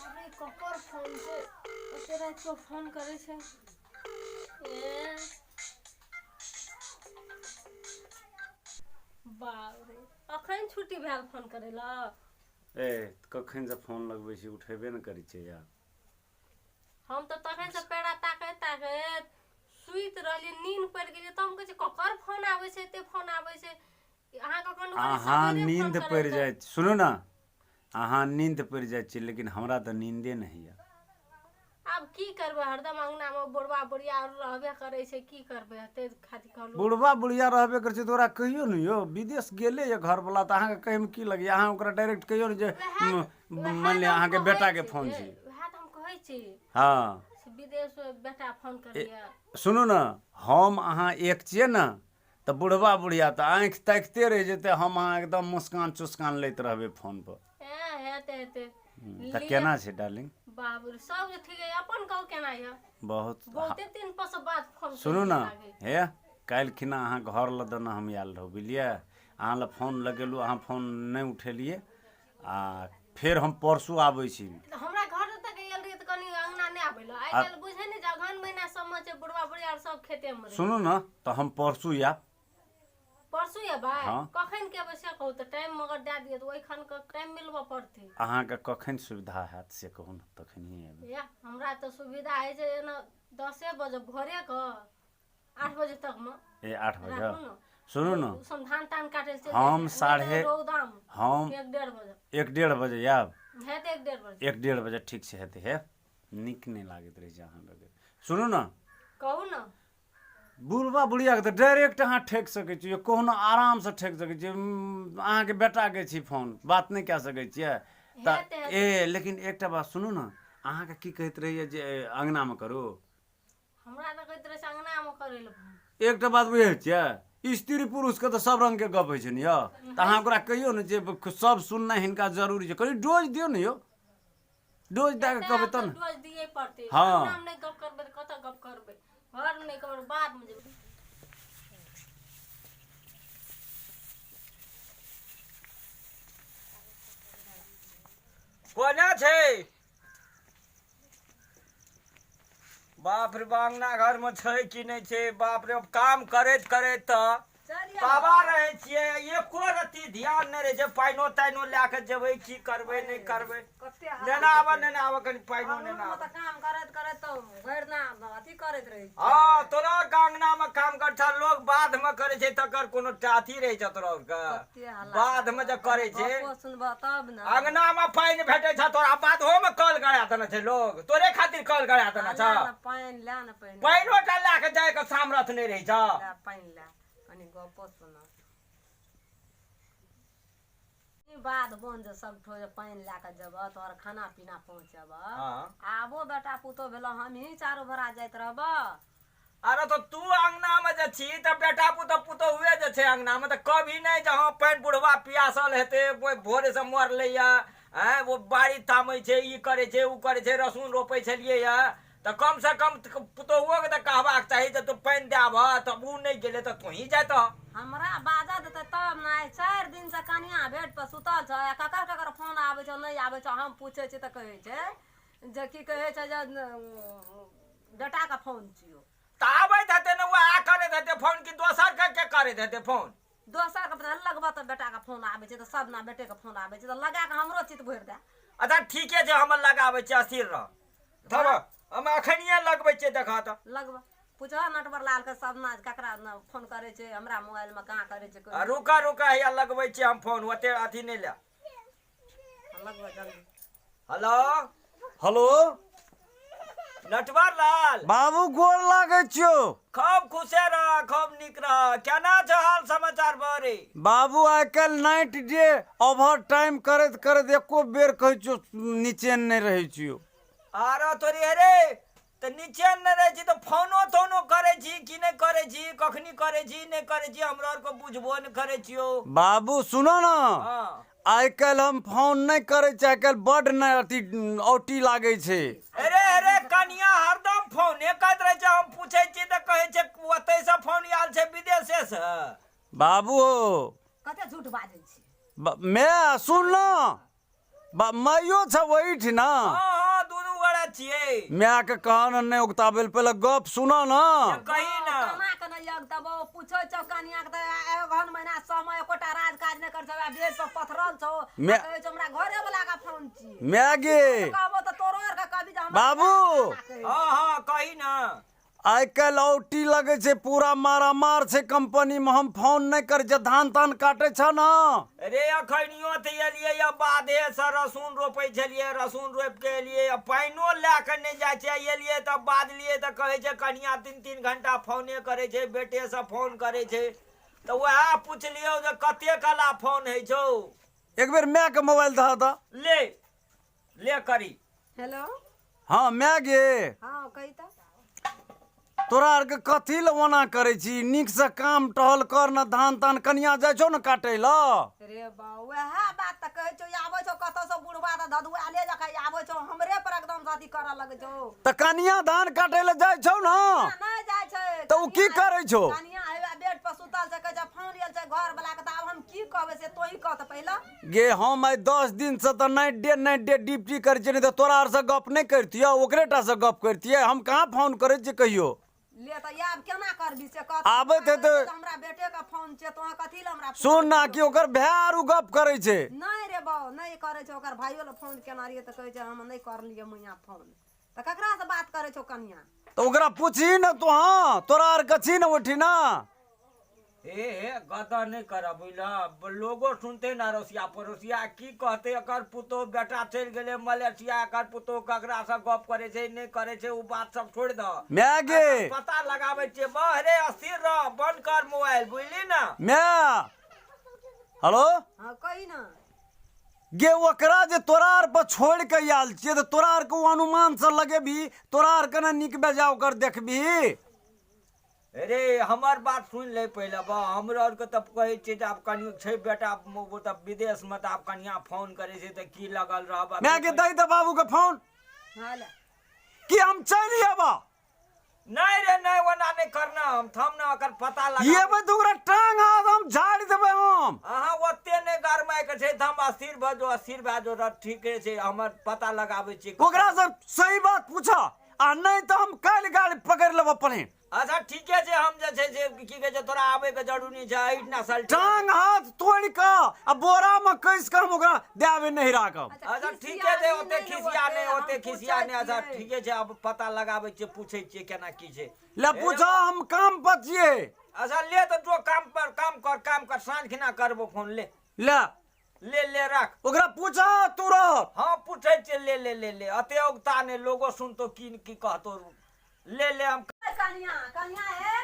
अरे ककर फोन छै ओते राति कऽ फोन करै छै ए बाप रे अखन छुट्टी भेल फोन करै लए ए कखन से फोन लगबै छी उठेबे ने करै छै यार हम तऽ तखन से पेड़ा ताकैत ताकैत सुति रहलियै नींद पड़ि गेलियै तऽ हम कहै छियै ककर फोन आबै छै एते फोन आबै छै अहाँ कखन अहाँ नींद पड़ि जाइ सुनू ने अहाँ नींद पड़ि जाइ छी लेकिन हमरा तऽ नींदे नहि होइए आब की करबै हरदम अंगना मे बुढ़वा बुढ़िया आर रहबे करै छै की करबै एते खातिर कहलहुँ बुढ़वा बुढ़िया रहबे करै छै तऽ ओकरा कहियौ ने यौ विदेश गेले यऽ घरवला तऽ अहाँके कहैमे की लगैए अहाँ ओकरा डायरेक्ट कहियौ ने जे मानि लिअ अहाँके बेटाके फोन छी वएह तऽ हम कहै छी हँ से विदेश मे बेटा फोन करैया सुनू ने हम अहाँ एक छियै ने तऽ बुढ़वा बुढ़िया तऽ आँखि ताकिते रहि जेतै हम अहाँ एकदम मुस्कान चुस्कान लैत रहबै फोनपर ए हेतै हेतै तऽ केना छै डार्लिंग बाबू रे, सब जे ठीक है अपन कहू केना यऽ बहुत बहुते दिन पर से बात फोन सुनू ने हे काल्हि खिना अहाँ घर लऽ देने हम आयल रहू बुझलियै अहाँ लए फोन लगेलहुँ अहाँ फोन नहि उठेलियै आ फेर हम परसू आबै छी हमरा घर तक आयल रहियै तऽ कनि अंगना नहि आबै लए आइ काल्हि बुझै नहि जे अगहन महीना सबमे छै बुढ़वा बुढ़िया आर सब खेते मे रहै सुनू ने तऽ हम परसू आयब परसू एबै हँ। कखन के एबै से कहू तऽ टाइम मगर दए दिअ तऽ ओहिखन के टाइम मिलबऽ पड़तै अहाँके कखन सुविधा हैत से कहू ने तखनिए एबै या हमरा तऽ सुविधा होइ छै एना दसे बजे भोरे के 8 बजे तक मे ए 8 बजे राखू ने सुनू ने सब धान तान काटै लए चलि हम जाइ छै। साढ़े- नहि तऽ रौदामे हम एक डेढ़ बजे एक डेढ़ बजे आयब हेतै एक डेढ़ बजे एक डेढ़ बजे ठीक छै हेतै हे नीक नहि लागैत रहै छै अहाँ बगैर सुनू ने कहू ने बुढ़बा बुढ़ियाके तऽ डायरेक्ट अहाँ ठकि सकै छियै कहुना आरामसँ ठकि सकै छियै अहाँके बेटाके छी फोन बात नहि कए सकै छियै तऽ हेतै, हेतै। ए लेकिन एकटा बात सुनू ने अहाँके की कहैत रहैए जे अङ्गनामे करू हमरा तऽ कहैत रहै छै अङ्गनामे करै लए फोन एकटा बात बुझै छियै स्त्री पुरुषके तऽ सब रङ्गके गप होइ छै ने यौ तऽ अहाँ ओकरा कहियौ ने जे सब सुननाइ हिनका जरूरी छै कनि डोज दियौ ने यौ डोज दए कऽ कहबै तब ने डोज दिए पड़तै हँ। अङ्गनामे नहि गप करबै तऽ कतऽ गप करबै घरमे नहि करबै बादमे जेबै कोना छै बाप रे बा अंगना घरमे छै कि नहि छै बाप रे काम करैत करैत तऽ बाबा रहै छियै एको रत्ती ध्यान नहि रहै छै पानिओ तानिओ लए कऽ जेबै की करबै नहि करबै कते हल्ला नेना आबऽ नेना आबऽ कनि पानिओ नेना अङ्गनामे आबऽ तऽ काम करैत करैत तऽ भरि दिना अथी करैत रहै छी हँ तोरा आरके अंगनामे काम करै छह लोग बाधमे करै छै तकर कोनो टा अथी रहै छौ तोरा आरके कते हल्ला बाधमे जे करै छै गप्पो सुनबह तब ने अंगनामे पानि भेटै छौ तोरा बाधोमे कल गड़ा देने छै लोग तोरे खातिर कल गड़ा देने छौ ला ने पानि ला ने पहिने पानिओ टा लए कऽ जाइके सामर्थ्य नहि रहै छौ ला पानि ला कनि गप्पो सुनब ई बाध बन जे सब ठो जे पानि लए कऽ जेबह तोहर खाना पीना पहुँचेबह हँ। आबो बेटा पुतोह भेलौ हमही चारू भरा जाइत रहबह अरे तो तू अंगना में जे छी तऽ बेटा पुतोह पुतोहुए जे छै अंगना में तऽ कभी नहि जे हँ पानि बुढ़वा पियासल हेतै ओहि भोरे से मरलै या आँय ओ बाड़ी तामै छै ई करै छै ओ करै छै रसून रोपै छलियै या तऽ कम से कम पुतोहुओ के तऽ कहबाक चाही जे तू पानि दए आबह तऽ ओ नहि गेलै तऽ तोहीं जाइतह हमरा बाजऽ देतै तब ने आइ 4 दिन से कनिया बेड पर सुतल छै आ ककर ककर फोन आबै छौ नहि आबै छौ हम पूछै छियै तऽ कहै छै जे की कहै छै जे बेटाके फोन छियौ तऽ आबैत हेतै ने वएह करैत हेतै फोन कि दोसर के के करैत हेतै फोन दोसरके पता लगबऽ तऽ बेटाके फोन आबै छै तऽ सब ना बेटेके फोन आबै छै तऽ लगा कऽ हमरो चित भरि दए अच्छा ठीके छै हम लगाबै छियै स्थिर रह धर हम अखनिये लगबै छियै देखऽ तऽ लगबऽ पूछऽ नटवर लालके सब ना ककरा ना फोन करै छै हमरा मोबाइलमे कहाँ करै छै आ रुका रुका हैया लगबै छियै हम फोन ओते अथी नहि ले लगबऽ जल्दी हेलो हेलो नटवर लाल बाबू गोर लागै छियौ खूब खुशे रह खूब नीक रह केना छौ हाल समाचार बौरी बाबू आइ काल्हि नाइट डे ओवर टाइम करैत करैत एको बेर कहै छियौ निचेन नहि रहै छियौ आरो तोरी अरे तऽ निचेन नहि रहै छी तऽ फोनो तोनो करै छी कि नहि करै छी कखनी करै छी नहि करै छी हमरा आरके बुझबो नहि करै छियौ बाबू सुनो ने हँ आइ काल्हि हम फोन नहि करै छी आइ काल्हि बड्ड नहि अथी औटी लागै छै अरे अरे कनिया हरदम फोने करैत रहै छै हम पूछै छियै तऽ कहै छै ओतहिसँ फोन आयल छै विदेशेसँ बाबू हो कते झूठ बाजै छी माय सुन न माइयो छ ओहिठिना हँ छियै। माय के कह ने नहि उगताबै लए, पहिले गप सुनऽ ने। कही ने। केना के नहि अगतबो पूछै छौ कनिया के तऽ एगहन महीना समय एकोटा राज काज नहि करै छौ, वएह बेड पर पथरल छौ। मे- कहै छौ हमरा घरे वाला के फोन छी। माय गे। कहबो तऽ तोरो आर के कहबी जे हमरा बाबू। हँ हँ, कही ने। आइ काल्हि औटी लगै छै, पूरा मारामार छै कंपनी मे। हम फोन नहि करै छियै, धान तान काटै छ ने। रे अखनियो तऽ एलियै या बाधे से रसून रोपै छलियै, रसून रोपि के एलियै, आ पानिओ लए कऽ नहि जाइ छै। एलियै तऽ बाजलियै तऽ कहै छै कनिया 3-3 घंटा फोने करै छै, बेटे से फोन करै छै। तऽ वएह पुछलियौ जे कते कला फोन होइ छौ। एक बेर माय के मोबाइल दह तऽ। ले ले करी। हेलो। हँ माय गे। हँ, कही तऽ। तोरा आरके कथी लए ओना करै छी? नीकसँ काम टहल कर ने, धान तान कनिया जाइ छौ ने काटै लए। रे बा, वएह बात तऽ कहै छौ। आबै छौ कतौ से बुढ़बा तऽ धधुआले जकाँ आबै छौ, हमरे पर एकदम से अथी करऽ लगै छौ। तऽ कनिया धान काटै लए जाइ छौ ने? नहि जाइ छै। तऽ ओ की करै छौ? कनिया हेबे बेड पर सुतल छै, कहै छै फोन आयल छै घर वाला के। तऽ आब हम की कहबै से तोही कह तऽ पहिले। गे, हम आइ 10 दिनसँ तऽ नाइट डे ड्यूटी करै छियै, नहि तऽ तोरा आरसँ गप नहि करितियै, ओकरे टा से गप करितियै। हम कहाँ फोन करै छियै कहियो? ले तऽ आब केना करबी से कह। आबैत हेतै। हमरा बेटे के फोन छै, तोहाँ कथी लए हमरा सुन ना, कि ओकर भाय आरू गप करै छै? नहि रे बौ, नहि करै छै। ओकर भाइयो लए फोन केना रहियै तऽ कहै छै हम नहि करलियै मैया फोन। तऽ ककरा से बात करै छौ कनिया? तऽ ओकरा पूछही ने तोहाँ, तोरा आरके छी ने ओहिठिना। हे हे, गदह नहि करब, बुझलह? लोगो सुनते ने, अड़ोसिया पड़ोसिया की कहते, एकर पुतोह बेटा चलि गेलै मलेशिया, एकर पुतोह ककरासँ गप करै छै नहि करै छै। ओ बात सब छोड़ि दह। माय गे। पता लगाबै छियै। बह रे, अस्थिर रह, बंद कर मोबाइल, बुझली ने? माय, हेलो। हँ, कही ने। गे, ओकरा जे तोरा आर पर छोड़ि कऽ आयल छियै तऽ तोरा आरके ओ अनुमानसँ लगेबही, तोरा आरके ने नीक बेजा ओकर देखबही। रे, हमर बात सुनि ले पहिले। बा, हमरो आरके तऽ कहै छियै जे आब कनि छै बेटा ओ तऽ विदेशमे, तऽ आब कनिया फोन करै छै तऽ की लगल रहब? माय के, दै तऽ बाबूके फोन। हँ, ले। कि हम चलि अयबा? नहि रे नहि, ओना नहि करना। हम थम ने, ओकर पता लगा। एबै तऽ ओकरा टांग हाथ हम झाड़ि देबै हम। अहाँ ओते नहि गरमाइके छै तऽ हम अस्थिर भऽ जो, अस्थिर भए जो। ठीके छै, हमर पता लगाबै छियै। ओकरासँ सही बात पूछऽ, आ नहि तऽ हम काल्हि गाड़ी पकड़ि लेब अपने। अच्छा, ठीके छै। हम जे छै से की कहै छै, तोरा आबैके जरूरी छै एहिठिना सल्टी। टांग हाथ तोड़ि कऽ आ बोरामे कसि कऽ हम ओकरा देबै नहि राखब। अच्छा, ठीके छै। ओते खिसिया नहि, ओते खिसिया नहि। अच्छा, ठीके छै, आब पता लगाबै छियै, पूछै छियै केना की छै। ले पूछऽ, हम काम पर छियै। अच्छा, ले तऽ जो काम पर, काम कर, काम कर। साँझ खिना करबो फोन, ले। ले। ले ले, राख। ओकरा पूछऽ तुरत। हँ, पूछै छियै। ले ले ले ले, अते औगता नहि, लोगो सुनतो, की की कहतो। ले ले, हम कनिया, कनिया हे।